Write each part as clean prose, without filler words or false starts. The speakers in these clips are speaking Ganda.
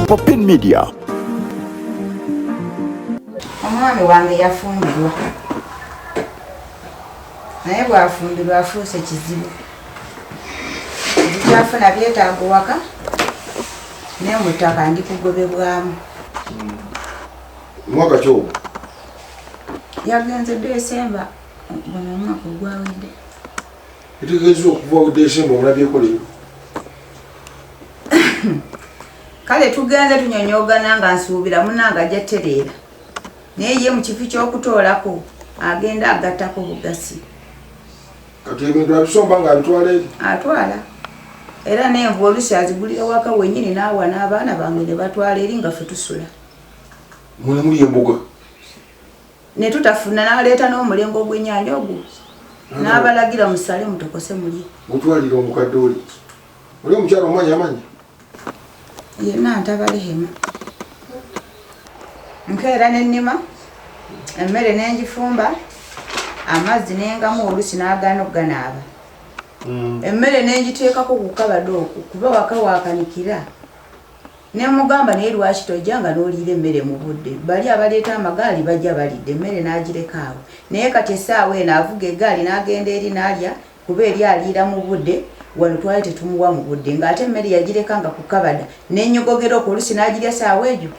Popin Media. Omwami wange yafumbirwa, naye bwafumbirwa afuuse kizibu. Ndikyafuna byetaago waka, naye mu ttaka ndi kugobebwamu. Mwaka ki ogwo? Yagenze Desemba guno omwaka ogwawedde. Etegeeza okuva mu Desemba omulabyeko leero? Kale tugenze tunyonyogana nga nsuubira munange ajja tereera, naye ye mu kifo ky'okutoolako agenda agattako bugasi. Kati ebintu abisomba ng'abitwala eri? Atwala, era n'envu oluusi azigulira waka wennyini n'awa n'abaana bange ne batwala eri nga ffe tusula. Mwe muli emboga? Ne tutafuna, n'aleeta n'omulengo gw'ennyaanya ogwo n'abalagira musale mutokose mulye. Gutwalira omukadde oli. Oli omukyala omumanya amanya? Yenna ntaba Rehema. Nkeera ne nnima emmere ne ngifumba, amazzi ne ngamu oluusi n'agaana okuganaaba. Emmere ne ngiteekako ku kabada okwo kuba waka waakanikira. Ne mmugamba naye lwaki tojja nga n'oliira emmere mu budde? Bali abaleeta amagaali bajja balidde emmere n'agireka awo. Naye kati essaawa eno avuga eggaali n'agenda eri n'alya kuba eri aliira mu budde, wano twali tetumuwa mu budde ng'ate emmere yagireka nga ku kabada n'ennyogogera okwo oluusi n'agirya ssaawa egyo.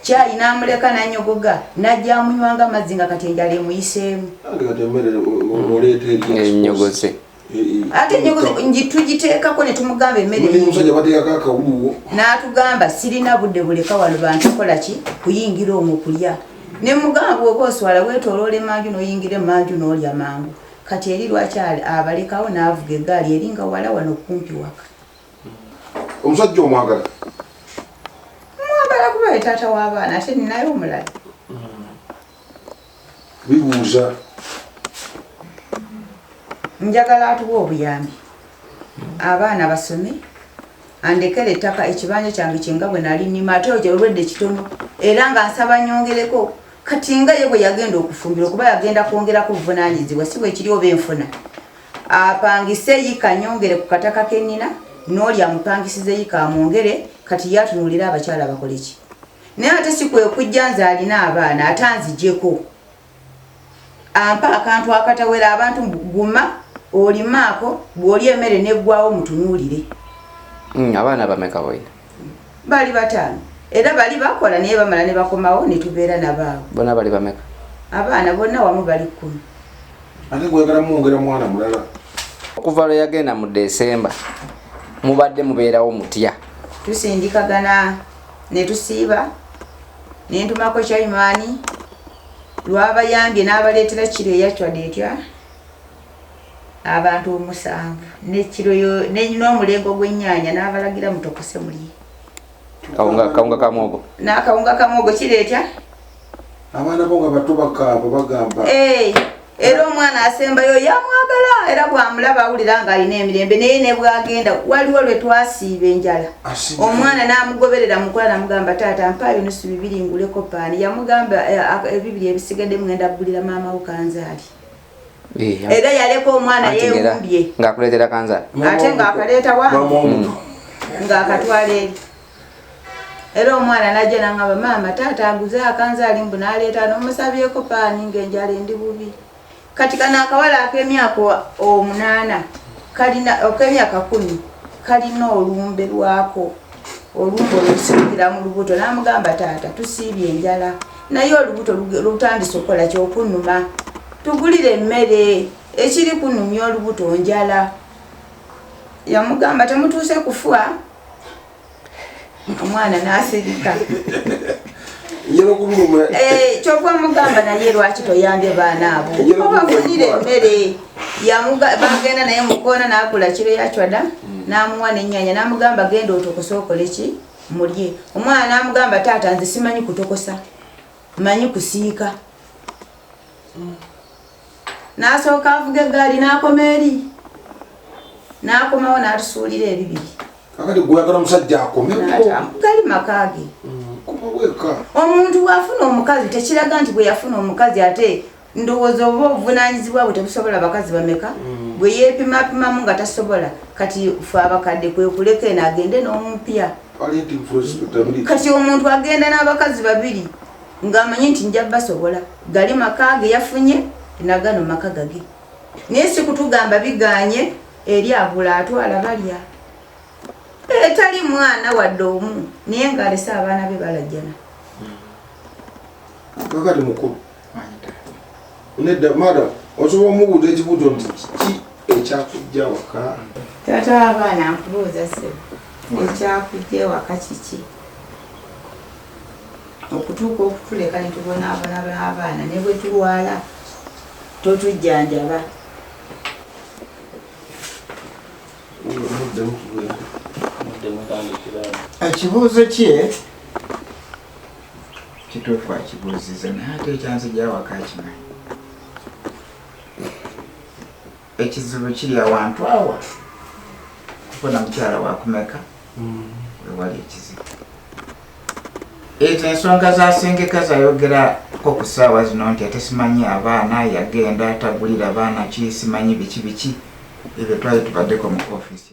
Caayi n'amuleka n'annyogoga n'ajja amunywa nga mazzi nga kati enjala emuyiseemu. Anti kati emmere oleeta eri Ennyogoze. Ate ennyogoze tugiteekako ne tumugamba emmere Muli omusajja bateekako akawuuwo. N'atugamba sirina budde buleka wano bantu kola ki kuyingira omwo kulya. Ne mugamba bw'oba oswala weetooloola emmanju n'oyingira emmanju n'olya mangu. Kati eri lwaki abalekawo n'avuga eggaali eri nga wala wano kumpi waka. Omusajja omwagala? Mwagala kuba ye taata w'abaana ate ninayo omulala. Bibuuza. Njagala atuwe obuyambi abaana basome, andekere ettaka ekibanja kyange kyenga bwe nali nnima ate oyo olwedde kitono era nga nsaba nyongereko. Kati nga ye bwe yagenda okufumbirwa kuba yagenda kwongerako obuvunaanyizibwa si bwe kiri oba enfuna. Apangise yika nyongere ku kataka ke nnina n'oli amupangisize yika amwongere kati ye atunuulire abakyala bakole ki. Naye ate si kwe kujja nze alina abaana ate anzigyeko. Ampa akantu akatawera abantu guma olimaako bw'olya emmere n'eggwawo mutunuulire. Abaana bameka boyina? Bali bataano era bali bakola naye bamala ne bakomawo ne tubeera nabo awo. Bonna bali bameka? Abaana bonna wamu bali 10. Ate gwagala mwongera mwana mulala. Okuva lwe yagenda mu Desemba mubadde mubeerawo mutya? Tusindikagana ne tusiiba ne ntumako Chaimani lwabayambye n'abaleetera kiro eyacwada etya abantu 7 n'ekiro n'omulengo gw'ennyaanya n'abalagira mutokose mulye. Kawunga ka muwogo. N'akawunga ka muwogo kireetya? Abaana bo nga bato bakaaba bagamba. Era omwana asembayo yamwagala era bw'amulaba awulira ng'alina emirembe naye ne bw'agenda waliwo lwe twasiiba enjala. Omwana n'amugoberera mukola n'amugamba taata mpaayo nusu bibiri nguleko paani. Yamugamba ebibiri ebisigadde mugenda kugulira maama wo kanzaali. Era yaleka omwana yeewumbye. Ng'akuleetera kanzaali. Ate ng'akaleeta wange. Ng'akatwala eri. Era omwana n'ajja n'angamba maama taata aguze akanzaali mbu n'aleeta n'omusabyeko paani ng'enjala endi bubi. Kati kano akawala ak'emyaka 8 kalina ak'emyaka 10 kalina olumbe lwako olumbe olusirikira mu lubuto n'amugamba taata tusiibye enjala naye olubuto lutandise okukola ky'okunnuma tugulire emmere ekiri kunnumya olubuto njala. Yamugamba temutuuse kufa. Omwana n'asirika. Kyova mugamba naye lwaki toyambye baana abo obafunire emmere. Bagenda naye mukoona n'agula kiro yacwada n'amuwa n'ennyaanya n'amugamba genda otokose okole ki mulye. Omwana n'amugamba taata nze simanyi kutokosa manyi kusiika. N'asooka avuga eggaali n'akoma eri n'akomawo n'atusuulira ebibiri. Kakati gweyagala omusajja akomewo. Gali maka ge. Omuntu bw'afuna omukazi tekiraga nti bwe yafuna omukazi ate ndowooza oba obuvunaanyizibwa bwe tebusobola bakazi bameka. Bwe yeepimapimamu nga tasobola, kati fe abakadde kwe kuleka eno agende n'omupya. Kati omuntu agenda n'abakazi babiri ng'amanyi nti nja basobola, gali maka ge yafunye nagano maka gage, naye si kutugamba biganye eri agula atwala balya etali mwana wadde omu, naye ng'alese abaana be balajjana. Kakati mukulu nedda, madam, osobola omubuuza ekibuuzo nti kiki ekyakujja waka? Taata w'abaana, nkubuuza ssebo, ekyakujja ewaka kiki okutuuka okutuleka ne tubonaabona n'abaana, ne bwe tulwala totujjanjaba? Muddemu tugende. Ekibuuzo kye kituufu akibuuziza, naye ate ekyanzija awaka akimanyi. Ekizibu kiri awantu awa kufuna mukyala wakumeka, wewali ekizibu. Ezo ensonga zasengeka zayogerako ku ssaawa zino nti ate simanyi abaana yagenda tagulira baana ki, simanyi biki biki, ebyo twali tubaddeko mu ofiisi.